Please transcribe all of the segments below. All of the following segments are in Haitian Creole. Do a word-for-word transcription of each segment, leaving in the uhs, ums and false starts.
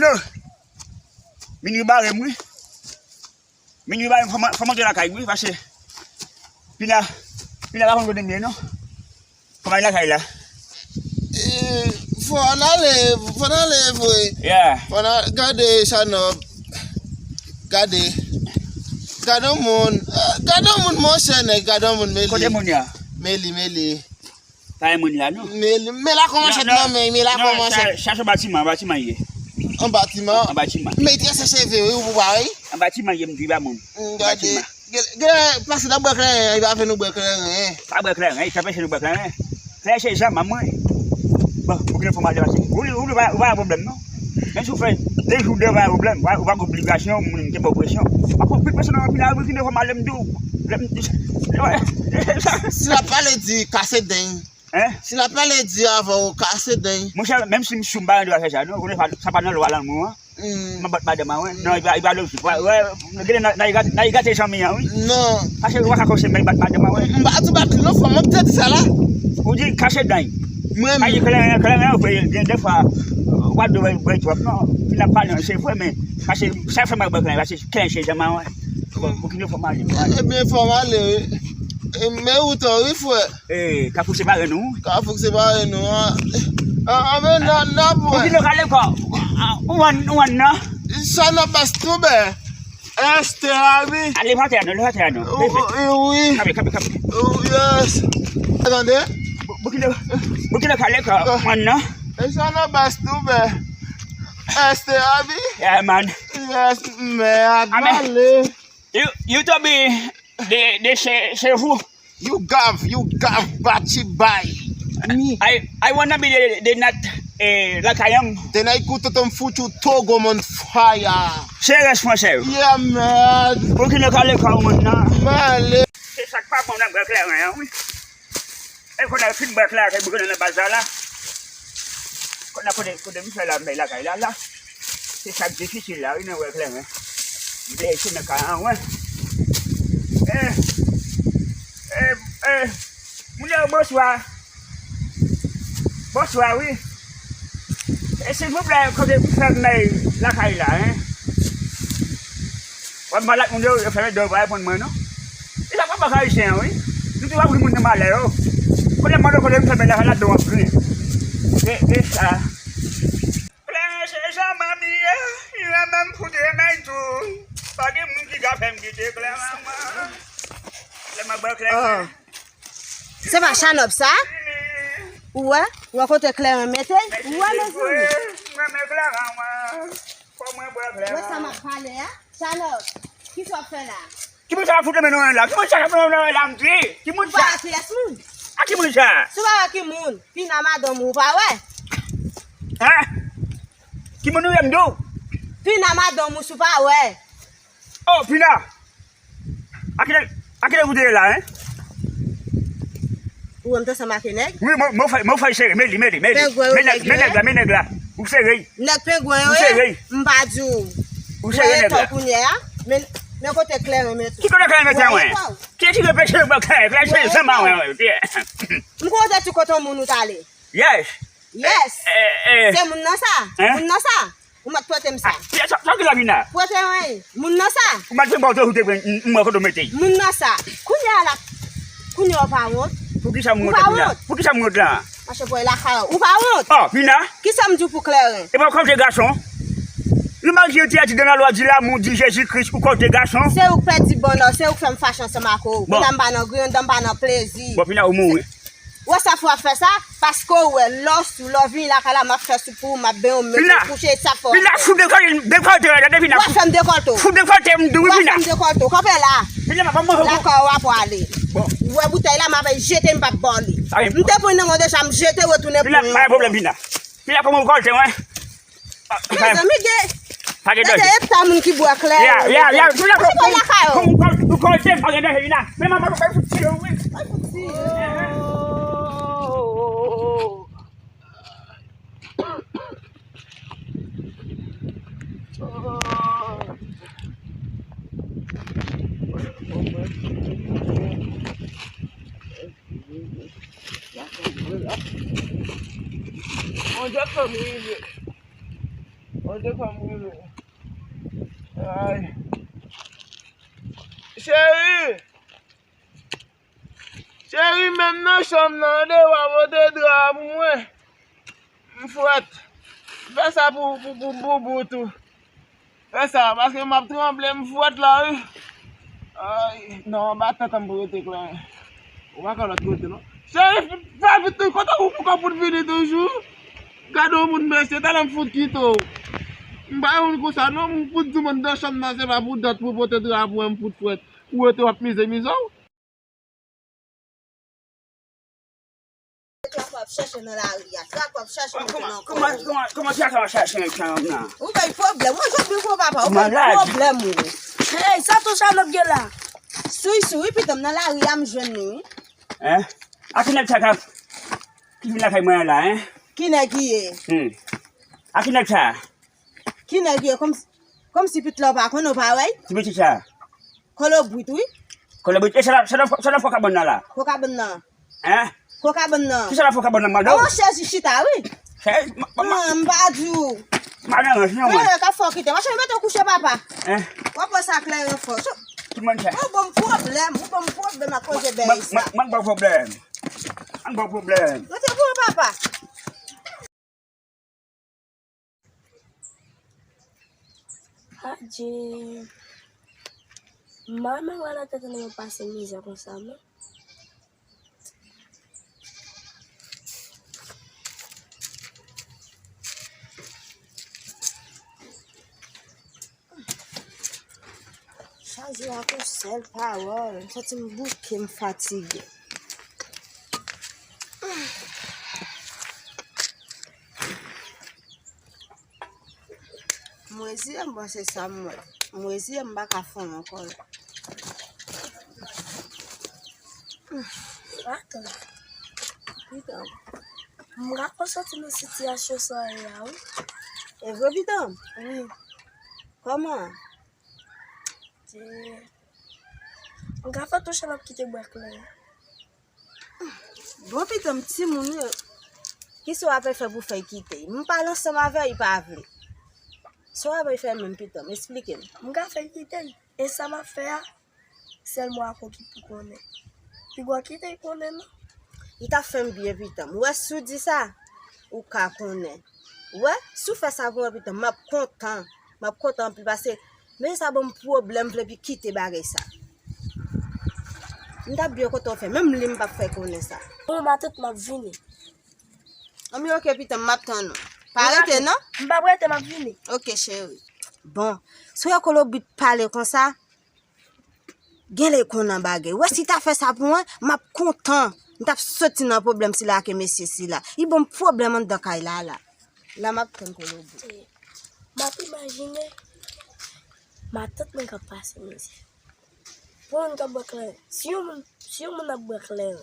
Lo, minwi bare m wi. Minwi bare m, fò m, fò m antre lakay wi, paske Pina, Pina pa konn kote m ye non. Fò m ale lakay la. Eh, fò n ale, fò n ale vre. Yeah. Fò n al, gade Chanòb. Gade. Gade yon moun. Eh, gade yon moun monchè nèg, gade yon moun Meli. Kote moun ya? Meli, Meli. Pa gen moun la non. Meli, Meli la kòmanse nan men, Meli la kòmanse. Sa, sa se batiman, batiman ye. An batiman? An batiman. Men li trese cheve wi, ou pa wè? An batiman ye, m di pa moun. Mm, gade. Batiman. Gen, gen, paske n ap bwè kleren, li pa fè nou bwè kleren. Pa bwè kleren, li t ap fè nou bwè kleren. Kleren se janm mwen. Bon, pou ki nou fè mal de pase. Ou, ou, ou pa, ou pa gen pwoblèm non. Menm si w fè de jou, de pa gen pwoblèm. Ou pa, ou pa gen obligasyon, moun ki ba w presyon. Pa konn pil presyon nan anpil la, pou ki nou fè mal de m di w. Lè m, si l ap pale di kase den. Hein? Si l ap pale di avè w kase den. Monchè, menm si m sou m pa gen dwa fè sa non. Ou konnen sa, sa pa nan lwa lanmou an. Hmm. M ap bat madanm an, wi. Non, li pa, li pa lojik. Wè, wè, gade nan, nan, nan, nan gate zanmi an, wi. Non. Paske ou pa ka kòmsi m bat madanm an, wi. M pa di bat li non, fò m te di sa la. Ou di kase dan. Mwen. Pa di kleren, kleren, ou gen defwa, w ap dwe bwè twòp, non. Fin ap pale, se vre, men, paske sa fè m ap bwè kleren, paske kleren se zanmi an, wi. Bon, pou ki nou fò m ale, m ale. Ebyen, fò m ale, wi. E, men ou tou, wi, frè. E, Kafou separe nou. Kafou separe nou, an. An, an, men nan, nan, pou ki nou ka lekòl? Ou an, ou an nan? Sa nan pas tou bè. Esther abi. Ale, pa tè a nou, pa tè a nou. Wi, wi. Kanpe, kanpe, kanpe. Wi, yes. Tande? Pou ki nou, pou ki nou ka lekòl? Ou an nan? Sa nan pas tou bè. Esther abi. Yeah, man. Yes, men, ale. You, you to be the, the che-, chevou. You gav, you gav, bati bay. I, I wanna be the, the nat, eh, lakay an. Tena ikuto tomfutu togo mon fire. Se responsab. Yeah, man. Pou ki nou ka lekòl moun nan? Male. Se sa k pa bon nan bwè kleren an, wi. E kounye a fin bwè kleren, ke bouke nan baz la la. Kounye a kote, kote m fè la, m fè lakay la la. Se sa k difisil la, wi, nan bwè kleren. M blese nan kay an, wi. Eh, eh, eh, moun yo, bonswa. Bonswa, wi. E silvouplè, kote pou fèmen lakay la, en? W ap pale ak moun yo, yo fèmen do yo pa reponn mwen, non. E sa pa bak ayisyen an, wi. Nou tou ap ri moun nan malè yo. Kote mande kote m fèmen lakay la, do w ap gri. E, e sa. Kleren se jan manmi ye, li renmen m fout renmen l tou. Pa gen moun ki ka fè m kite kleren mwen. Lè m ap bwè kleren. Se pa Chanòb sa? Ou wè? Ou wè kote kleren mete? Ou wè, mezanmi? Mwen, men kleren mwen. Fò mwen bwè kleren. Wè sa m ap pale a? Chanòb, kisa w ap fè la? Ki moun sa ap fout nan men nou la? Ki moun sa ap fout nan men nou la, m di? Ki moun sa? Ou pa wè kiyès moun? A ki moun sa? Si w pa wè ki moun, Pina madanm ou, ou pa wè? Hein? Ki moun ou ye, m di w? Pina madanm ou, si w pa wè. Oh, Pina! A kilè, a kilè ou te ye la, en? Ou wè m t ansanm ak nèg? Wi, mwen, mwen fè, mwen fè sere, men li, men li, men li. Men nèg, men nèg la, men nèg la. Ou sere. Nèg pengwen yo ye? Ou sere. M pa di w. Ou sere nèg la. Kounye a, men, men kote kleren mete w. Ki kote kleren mete mwen? Ki ti repeche yo bò kleren, kleren se zanmi an, wi. M kote ti kote moun ou t ale. Yes. Yes. Eh, eh. Se moun nan sa. Hein? Moun nan sa. Ou mèt prete m sa. Ah, sa, sa ki la vin la? Prete mwen. Moun nan sa. Ou mèt fè bò tou te pran, m, m wè kote w mete. Moun nan sa. Kounye a la. Kounye a w pa wont? Pou ki sa m wont la? Pou ki sa m wont la? Mache pou lakay ou. Ou pa wont? Oh, Pina. Ki sa m di w pou kleren? E pa w konte gason? Li malgre te di dans la loi du l'amour di Jezi Kris ou konte gason? Se ou k pèdi bonè, se ou k fè m fache ansanm ak ou. Bon. Kounye a m pa nan griyen, m pa nan plezi. Bon, Pina, ou mouri. Wè sa fè w ap fè sa, paske w wè lè w sou, lè w vini lakay la, m ap fè soup pou ou, m ap benyen w, m mete w kouche, sa fè w ap fè. Pina, fout dekòlte, dekòlte, gade Pina. W ap fè m dekòlte w. Fout dekòlte, m di w, Pina. W ap fè m dekòlte w, kanpe la. Pina, m ap manje w. Lakay ou ap prale. Bon. Ou wè boutèy la, m ap jete, m p ap ba w li. M te pran nan men w deja, m jete, retounen pou ou. Pina, pa gen pwoblèm, Pina. Pina, kòman ou dekòlte w, en? Mezanmi, gen. Pa gen danje. Mete eta moun ki bwè kleren. Ya, ya, ya, tou la pou lakay yo. Pou kòl te pa gen danje la. Men manman nou fè fout tire wi. Mon Dieu, comme il est. Mwen te fè m rive. Ay. Cheri! Cheri, menm nan chanm nan, deyò, pote dra a pou mwen. M frèt. Fè sa pou, pou, pou boubou tou. Fè sa, paske m ap tranble, m frèt la, wi. Ay, non, anba tant an m pou rete, Claire. Ou pa ka lòt kote, non. Cheri, fè vit tou, kote ou pou kòb pou vini toujou? Gade yon moun, mesye, talè m fout kite w. M pa yon moun konsa, non, m fout di moun nan chanm nan, se pa pou dòt, pou pote dra pou mwen, m fout frèt. Ou rete w ap mize mizè w. Trak w ap chèche nan lari a, trak w ap chèche mete nan kò w. Kòman, kòman, kòman trak w ap chèche nan chanm nan? Ou bay pwoblèm, ou jwenn pwoblèm, papa, ou bay pwoblèm, ou. Hey, sa tou sa n ap gen la? Sou, sou, wi, pitit m nan lari a, m jwenn li, wi. Hein? A ki nèg sa k ap, ki vin lakay mwen an la, hein? Ki nèg ki ye? Hmm. A ki nèg sa? Ki nèg yo? Kòm, kòmsi pitit la w pa konnen, w pa wè? Ti pitit sa? Kolobrit, wi. Kolobrit, e sa nan, sa nan, sa nan fò kabann nan la? Fò kabann nan. Hein? Fò kabann nan. Ki sa nan fò kabann nan, madan? An chèz chita, wi. Chèz, ma, ma, ma. An, m pa di w. Madan, non, non, mwen. Kleren ka fò kite. Mwen, mete w kouche, papa. Hein? W ap wè sa Kleren fò. Ki moun sa? Ou ban m pwoblèm, ou ban m pwoblèm ak koze bèy sa. Mwen, mwen, mwen, mwen ban pwoblèm. Mwen ban pwoblèm. Rete pou ou, papa. Adje. Manman wè nan tèt mwen pase mizè konsa, non. Chaje ak yon sèl pawòl. M santi m bouke, m fatige. M reziye m, bon, se sa m wè. M reziye m, m pa ka fè ankò. Atann. Pitit m. M pa konn soti nan sitiyasyon sa a, wi. E vre, pitit m? Wi. Kòman? Ti, m ka fè tou chan ap kite bwè kleren. Bon, pitit m, timoun yo, kisa w ap fè pou fè l kite? M pale ansanm avè l, li pa vle. Sa w ap fè menm, pitit m? Esplike m. M ka fè l kite l. E sa m ap fè a, sèl mwen ak ou ki pou konnen. Piga w kite l konnen, non. Li t ap fè m byen, pitit m. Ou wè, si w di sa, ou ka konnen. Ou wè, si w fè sa pou mwen, pitit m, m ap kontan. M ap kontan anpil, paske men sa ban m pwoblèm, m vle pi kite bagay sa. M t ap byen kontan w fè, menm li m p ap fè konnen sa. Bon, matant, m ap vini. Anben, oke, pitit m, m ap tann ou. Pa rete, non? M p ap rete, m ap vini. Oke, cheri. Bon, si w wè Kolobrit pale konsa, gen lè l konn nan bagay. Ou wè, si l ta fè sa pou mwen, m ap kontan. M t ap soti nan pwoblèm sila ak mesye sila. Li ban m pwoblèm anndan kay la, la. La, m ap tann Kolobrit. M ap imajine matant mwen k ap pase mizè. Pou moun k ap bwè kleren. Si yon moun, si yon moun ap bwè kleren,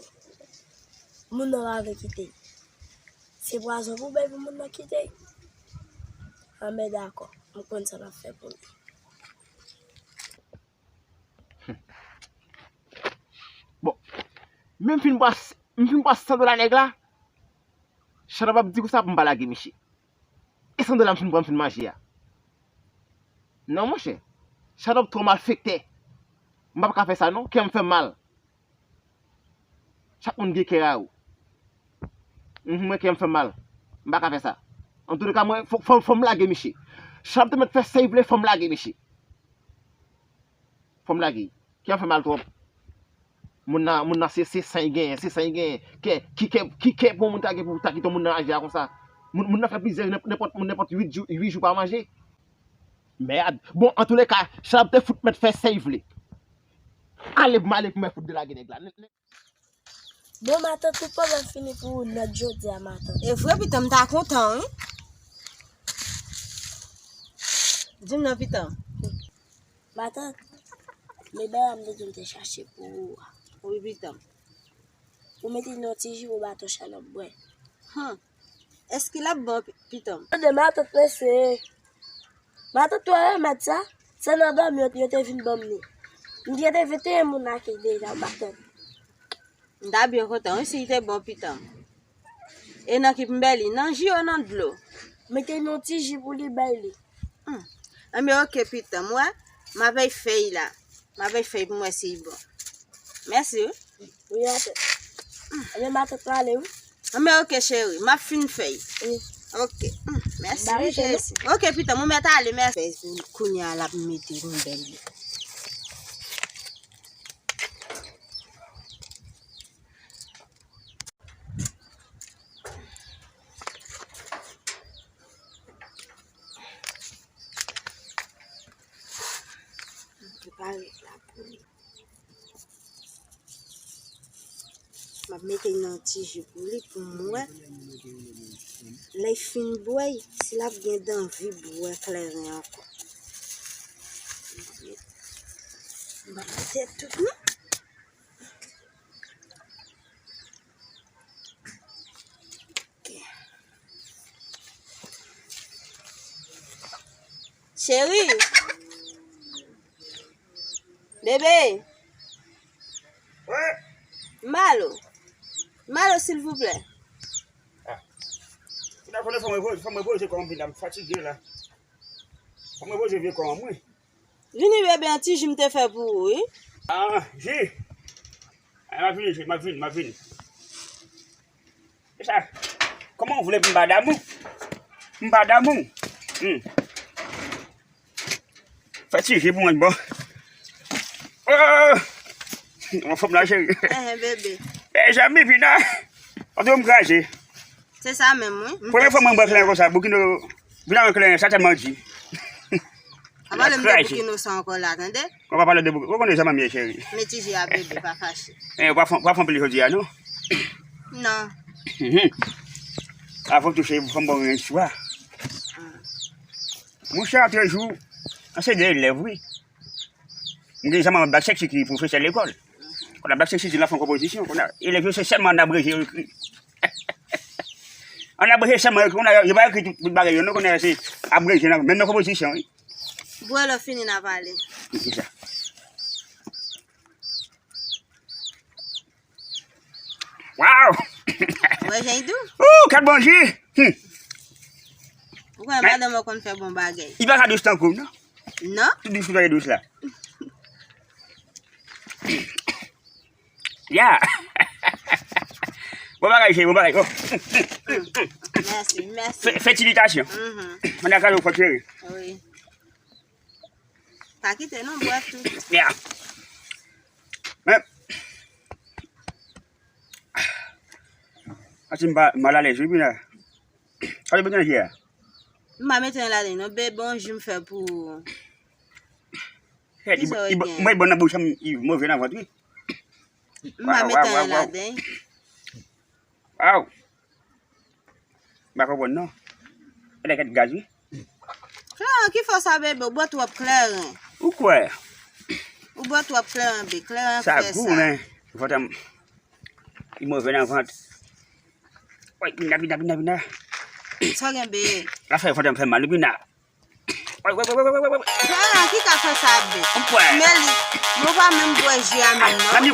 moun nan pa vle kite l. Se pwazon pou bay pou moun nan kite l. Anben, dakò. M konn sa m ap fè pou li. Bon, men m fin pran, m fin pran san dola nèg la. Chan ap ap di konsa pou m pa lage misye. E san dola m fin pran, m fin manje a. Non, monchè. Chan ap twò malfektè. M p ap ka fè sa, non. Kè m fè m mal. Chak moun gen kè a yo. Mhm, mwen, kè m fè m mal. M pa ka fè sa. Antouleka, mwen, fò, fò, fò m lage misye. Chan ap te mèt fè sa l vle, fò m lage misye. Fò m lage. Kè a fè mal twòp. Moun nan, moun nan se, se san l genyen, se san l genyen. Kè, ki kè, ki kè pou moun ta gen pou ta kite moun nan aji a konsa? Moun, moun nan fè plizyè, nenpòt, moun nenpòt uit jou, uit jou pa manje. Mèd. Bon, antouleka, Chan ap te fout mèt fè sa l vle. Ale pou m ale pou mwen fout delage nèg la. Bon, matant, tout pwoblèm fini pou ou nèt jodi a, matant. E vre, pitit m, m ta kontan, wi. Di m non, pitit m. Matant, men bagay m te di m te chache pou ou a. Wi, pitit m. Ou mete nan ti jiwo baton Chan ap bwè. Hum. Èske l ap bon, pi-, pitit m? Tande, matant prese. Matant twò remèd sa. Se nan dòmi yo, yo te vin ban m li. M gen te venteyen moun ak li deja, matant. M ta byen kontan, wi, si l te bon, pitit m. E nan ki m bè li, nan ji ou nan dlo? Mete yon ti ji pou li, bay li. Hmm. Enben, oke, pitan m, wè. M a vèy fèy la. M a vèy fèy pou m wè si l bon. Mèsi, wi. Wi, atè. Enben, matant prale, wi. Enben, oke, cheri. M ap fin fèy. Wi. Oke. Hmm. Mèsi, wi, Jezi. Oke, pitan m, ou mèt ale, mèsi. Fèy pou kounye a, l ap mete yon bèl. Prepare la pou li. M ap mete nan ti ji pou li pou m wè. Lè l fin bwè, si l ap gen anvi bwè kleren ankò. M ap mete tout, non. Ok. Cheri. Bebe. Wi. M ba l ou. M ba l ou, silvouplè. Ah. Ou ta konnen fò mwen repoze, fò mwen repoze kò m vin la, m fatige la. Fò mwen repoze vye kò m, wi. Vini, bebe, yon ti ji m te fè pou ou, wi. Ah, ji? Ah, m ap vini, ji, m ap vini, m ap vini. E sa, kòman w vle pou m pa damou? M pa damou. Hmm. Fè ti ji pou mwen, bon. Oh! Anfòm la, cheri. Enhen, bebe. Mezanmi, Pina. Antre m kraze. Se sa menm, wi. Premye fwa mwen bwè kleren konsa, boukino, vin avè kleren, sa tèlman di. Pa pale m de boukino sa ankò la, tande? Ou pa pale de boukino. Ou konnen jan manmi ye, cheri. Men ti ji a, bebe, pa fache. Eh, ou pa fè, ou pa fè anpil jodi a, non? Non. Mhm. Avan touche, fò m ba w yon istwa. Ah. Monchè, antre jou, an se de elèv, wi. M gen zanmi Black Sexy ki pwofesè lekòl. Kounye a Black Sexy di l ap fè yon konpozisyon. Kounye a elèv yo se sèlman an abreje yo ekri. An abreje sèlman yo ekri. Kounye a yo pa ekri tout, tout bagay yo, non, kounye a se abreje nan, menm nan konpozisyon, wi. Bwè lè w fini n a pale. Ki sa? Waw! Ou wè jan l dous? Ooh, kat bon ji! Hmm. Ou kwè madanm ou konn fè bon bagay? Li pa ka dous tankou m, non? Non? Tout dous, tout bagay dous la. Ya! Bon bagay, cheri, bon bagay. Oh. Mèsi, mèsi. Fe-, felisitasyon. Mhm. Mwen dakò, ou fò cheri. Wi. Pa kite non, bwè tou. Ya. Men. Pati m pa, m mal alèz, wi, Pina. Sa te bezwen jwe a? M pa mete anyen ladan non, bebe, yon ji m fè pou ou. Kisa w gen? Mwen bon nan bouch, li move nan vant, wi. M pa mete anyen ladan. Waw. M pa konprann non. Gade kèt gaz, wi. Kleren, ki fè w sa, bebe? Ou bwè twòp kleren. Ou kwè? Ou bwè twòp kleren, be. Kleren fè sa. Sa gou, men. Vant an, li move nan vant. Woy, Pina, Pina, Pina, Pina. Sa w gen, be? L ap fè vant an fè mal, wi, Pina. Kleren ki ka fè sa, be? Ou kwè? Men li, mwen pa menm bwè ji a menm, non. Mami,